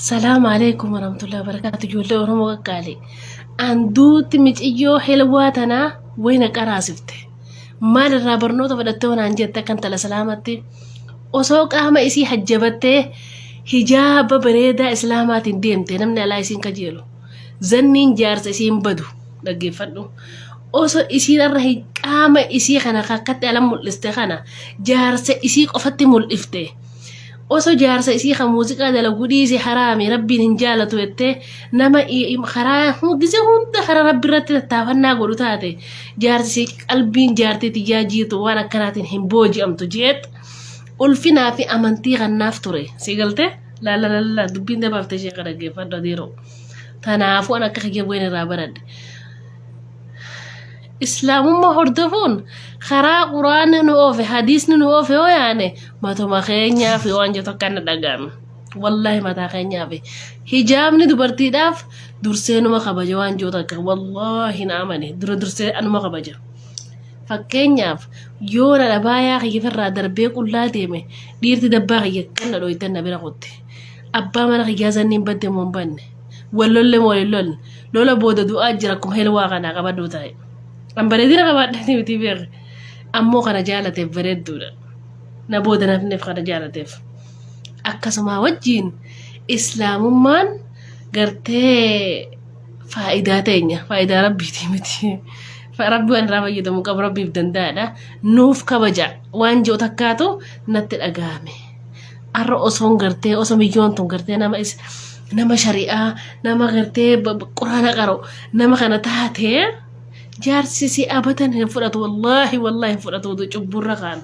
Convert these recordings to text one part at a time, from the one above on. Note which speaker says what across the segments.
Speaker 1: Salaamu alaikum warahmatullahi wabarakatuh. Ijoollee Oromoo qaqqaalee. Anduutti miciyyoo helwaa tanaa wayna qaraasifte. Maal irraa barnoota fudhattee wanaan jette akka intala salaamatti osoo qaama isii hajjabattee hijaaba bareedaa islaamaatiin deemte namni alaa isiin kajeelu. Zanniin jaarsa isiin badu dhaggeeffadhu. Osoo isiin irra qaama isii kana kakkatti ala mul'iste kana jaarsa isii qofatti mul'ifte. Oso jaarsa isii kan muuziqaa dalagu dhiisi haraami rabbiin hin jaalatu jettee nama karaa gizee hunda karaa rabbi irratti tattaafannaa godhu taate jaarsi isii qalbiin jaartii tiyyaa jiitu waan akkanaatiin hin booji'amtu jeet ulfinaa fi amantii kannaaf ture si galte laalalala dubbiin dabaafte ishee kana dhaggeeffadhu adeeroo tanaafuu an akka kiyya bu'een irraa baradhe. Islaamummaa hordofuun karaa quraanni nu oofe hadiisni nu oofe yoo yaane matuma keenyaaf waan jedhu akka inni dhaga'ame. Wallaahi mataa keenyaaf hijaabni dubartiidhaaf dursee numa kabaja waan jiru takka wallaahi na amane dura dursee anuma kabaja. Fakkeenyaaf yoo na dhabaayaa kiyya irraa darbee qullaa deeme dhiirti dabbaa kiyya kan na dhooytan na bira kutte. Abbaa mana kiyyaa sanniin badde moo hin banne. Wal lolle moo hin lolle. Lola booda du'aa jira akkuma helwaa kanaa qabadhuu taa'e. An bareedina qabaadheeti miti beekne. Ammoo kana jaalateef bareedduudha. Na booda nafneef kana jaalateef. Akkasumaa wajjin islaamummaan gartee faayidaa teenya faayidaa rabbiitii miti. Rabbi waan irraa fayyadamu qabu rabbiif danda'aadha. Nuuf kabaja waan ji'u takkaatu natti dhaga'ame. Arra osoon gartee osoo miyyoon tun gartee nama is nama shari'aa nama gartee quraana qaru nama kana taatee jaarsi si abatan hin fudhatu wallaahi wallaahi hin fudhatu oduu cubburra kaan.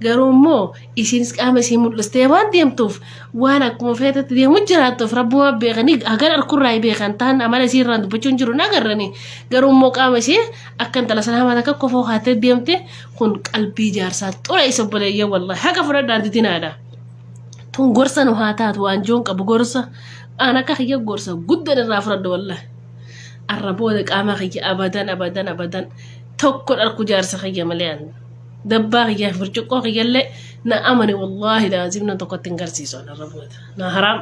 Speaker 1: Garuu immoo isiinis qaama isii mul'istee waan deemtuuf waan akkuma feetetti deemu jiraattuuf rabbuma beekanii hagan arkurraa beekan ta'an amala isii irraan dubbachuu hin jiru hin agarranii garuu immoo qaama isii akka intala salaamaa takka kofoo kaattee deemte kun qalbii jaarsaa xureessa obboleeyyan wallahi haqa fudhadhaan didinaadha. Tun gorsa nu haa taatu waan joon qabu gorsa aan akka kiyya gorsa guddan irraa fudhadhu wallahi. Arra booda qaama kiyya abadan abadan abadan tokko dharku jaarsa kiyya malee an dabbaa kiyyaa fi burcuqqoo kiyyallee na amane wallaahi laazim na tokkotti hin garsiisu an arra booda na haraam.